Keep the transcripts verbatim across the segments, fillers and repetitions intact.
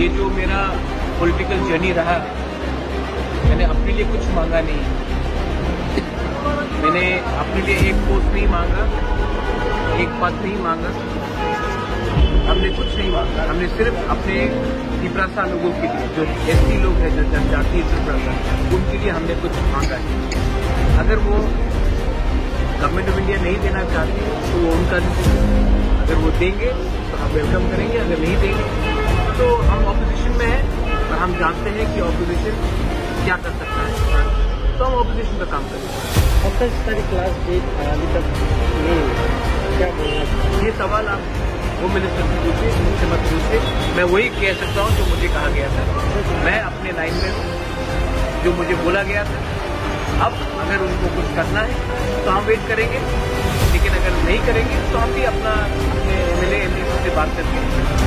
ये जो मेरा पॉलिटिकल जर्नी रहा, मैंने अपने लिए कुछ मांगा नहीं। मैंने अपने लिए एक पोस्ट नहीं मांगा, एक पद नहीं मांगा, हमने कुछ नहीं मांगा। हमने सिर्फ अपने तिपरासा लोगों के लिए, जो एसटी लोग हैं, जो जनजातीय तिपरासा, उनके लिए हमने कुछ मांगा है। अगर वो गवर्नमेंट ऑफ इंडिया नहीं देना चाहती, तो वो उनका decision। अगर वो देंगे, तो हम वेलकम करेंगे, अगर नहीं देंगे, तो हम ऑपोजिशन में हैं और हम जानते हैं कि ऑपोजिशन क्या कर सकता है, तो हम ऑपोजिशन का काम करेंगे। सत्ताईस तारीख लास्ट डेट, अभी तक नहीं हुआ, क्या बोलना चाहते हैं? ये सवाल आप होम मिनिस्टर से पूछिए, मुझसे मत पूछिए। मैं वही कह सकता हूँ जो मुझे कहा गया था। मैं अपने लाइन में हूँ, जो मुझे बोला गया था। अब अगर उनको कुछ करना है तो हम वेट करेंगे, लेकिन अगर नहीं करेंगे तो हम भी अपना, अपने एमएलए एमडीसी से बात करके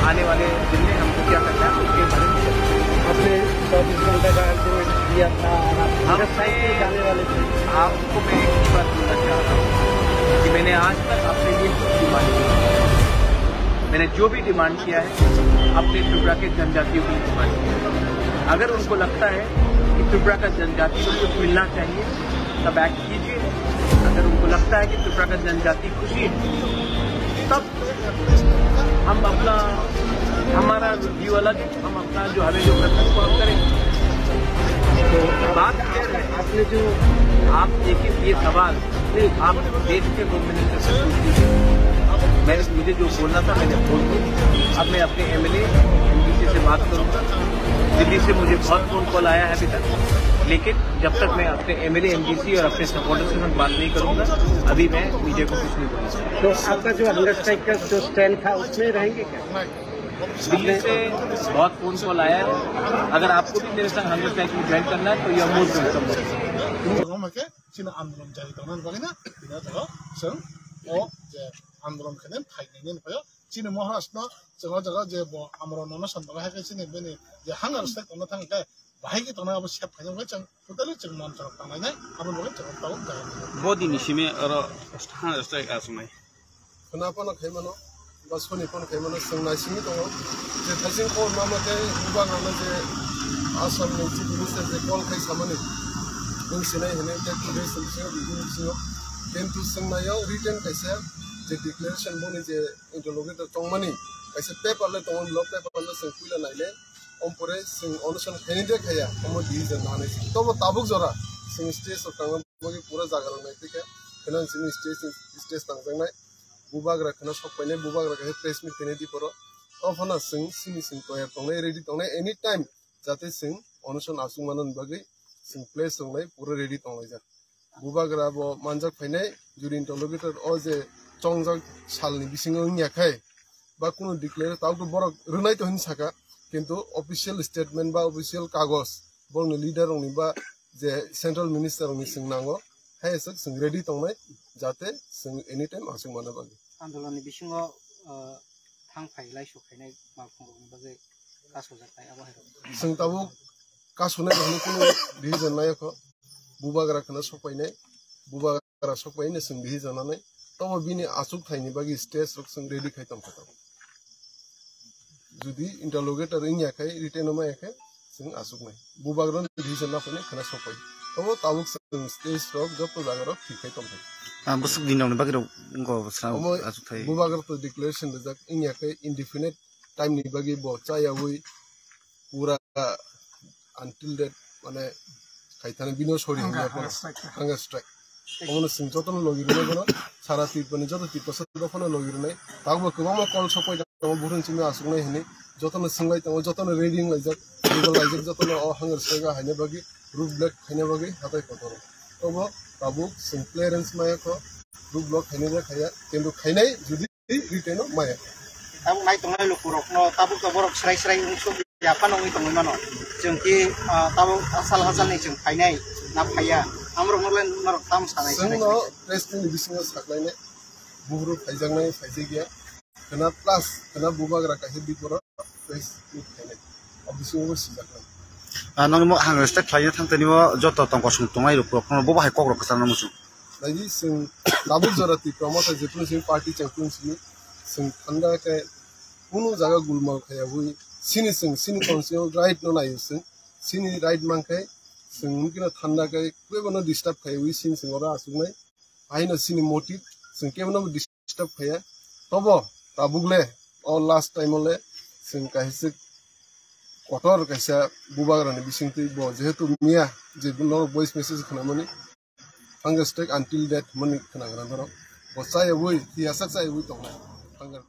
आने वाले दिन में हमको क्या करना है उसके बारे में चर्चा करेंगे। आपने चौबीस घंटा का अल्टीमेट दिया था और आप हमने साइड पे जाने वाले थे। आपको मैं एक बात बोलना चाह रहा हूँ कि मैंने आज तक अपने लिए कुछ डिमांड नहीं किया। मैंने जो भी डिमांड किया है, अपने त्रिपुरा के जनजातियों की डिमांड किया है। अगर उनको लगता है कि त्रिपुरा का जनजाति को कुछ मिलना चाहिए, तब एक्ट कीजिए। अगर उनको लगता है कि त्रिपुरा का जनजाति खुशी है, तब हम अपना, हमारा व्यू अलग है, हम अपना जो, हमें जो करना है, वो हम करेंगे। तो बात क्लियर है। आपने जो आप एक, ये सवाल आप देश के होम मिनिस्टर से पूछ लीजिए। मैंने, मुझे जो बोलना था, मैंने बोल दिया। अब मैं अपने एमएलए एमडीसी से बात करूंगा। दिल्ली से मुझे बहुत फोन कॉल आया है अभी तक, लेकिन जब तक मैं अपने एमएलए एमडीसी और अपने सपोर्टर्स के साथ बात नहीं करूंगा, अभी मैं मीडिया को कुछ नहीं बोलूंगा। तो आपका जो हंगर स्ट्राइक का जो स्टैंड था, उसमें रहेंगे क्या? दिल्ली से बहुत फोन कॉल आया है। अगर आपको भी मेरे साथ हंगर स्ट्राइक में ज्वाइन करना है, तो you are most welcome. Chini andolon jari tongna bagwi na, bini jaga chwng o je andolon khainai phainai nini phaio. Chini Maharashtra no chwng o jaga je bo amrok nono sandala hai khe chini bini je hunger strike tongna thang khe bahai khe tongna abo sep khainai bagwi chwng totally chwng mon chwng tangnai nai abo bagwi chwng tabuk jaga. Bo dini simi oro hunger strike aswngnai. Khwna phano khai mano, ba soni phano khai mano, chwng naisingwi tongo. Je thaising khobor mama khe bubagrano je Assam ni Chief Minister je call khai samani, nwng sinai hinwi tei two days ni bisingo, bisingo, bisingo. Kintu chwng naio written kaisa je declaration boni je interlocutor tongmani, kaisa paper le tongo, lo paper le chwng puila naile, ompore chwng onoson khaini de khaya, omo decision nanai. Tobo tabuk jora chwng stage o tangna bagwi pura jaga rok nai tikhe, khwna chini stage, stage tangjaknai. Bubagra khwna sok painai, bubagra khe press meet khainai di poro. O phano chwng sini chwng toyar tongnai, ready tongnai, anytime jate chwng onoson aswk mano ni bagwi chwng place tongnai, pura ready tonglaijak. Bubagra bo manjak phainai, juri interlocutor o je chongjak salni bisingo wngya khai, ba kunu declare tawk borok rwnai to hin saka, kintu official statement ba official kagos borokni leader rokni ba je central minister rokni chwng nango, hai aswk chwng ready tongnai, jate chwng anytime aswk mano bagwi. Andolonni bisingo, uh, thang phai laisuk khainai malkhung rokni bagwi kasojaknai abo hai rok. Chwng tabuk kasonai rokni kunu decision nai kho, bubagra khwna sok painai, bubagra sok painai chwng decision nanai, tobo bini achuk thaini bagwi stage rok chwng ready khai tongkha tabuk. Jodi interlocutor wngya khai, written o maya khai, chwng aswknai. Bubagrano decision naphani khwna sopai. Obo tabuk chwng stage rok joto jaga rok thik khai tongthai. Ah, bwswk din rokni bagwi rok wngkha bwswk Omo aswk thai. Bubagra to declaration rijak wngya khai indefinite time ni bagwi bo chayawi pura until that, mane, khaithani bino sori Hunger, hwnwi hunger strike. Hunger strike. Omono chwng jotono logi rwnai bono, sara Tripurani joto Tiprasa dophano logi rwnai. Tabukbo kwbangma call sokpai tongo, buphang simi aswknai hwnwi. Jotono swngbai tongo, jotono ready wnglaijak, legal laijak, jotono o hunger strike o haina bagwi, road block haina bagwi hatai kotor. Obo tabuk chwng clearance maya kho, road block haina jak khaya, kintu khainai jodi written o maya. Tabuk nai tongnai lukurokno tabuk to borok srai srai wngsuk ya phano wngwi tongwi mano. Chwng ki, ah, tabuk asal hasalni chwng phainai na phaiya. Amrokno le norok tam sanai sanai Chwngno sanai. Press ni bisingo saklainai. Buhuru phaijaknai, phaijakya. Khwna plus, khwna bubagra kaisa biborok press meet khainai. O bisingo bo sijaknai. Ah, nokni mo hunger strike khlaina thangtani o joto tongkosong tongnai rok, rok, bobo hai kok rok kwchangna muchung. Nai di, chwng tabuk jora Tipra Motha jephru chwng party chengphru simi, chwng thanda khe kunu jaga gulmal khaya bui, sini chwng sini constitutional right no naio chwng, sini right mankhai chwng mungkino thanda khai kwbangno disturb khaiwi sini chwng oro achuknai. Haino sini motive chwng kebono disturb khaiya. Tobo tabukle o last time ole chwng kaisa kotor kaisa bubagrani bisingtwi bo jehetu miya je norok voice message khnamani hunger strike until death mani khnagrang norok bo chayawi tiyasak chayawi tongnai hunger.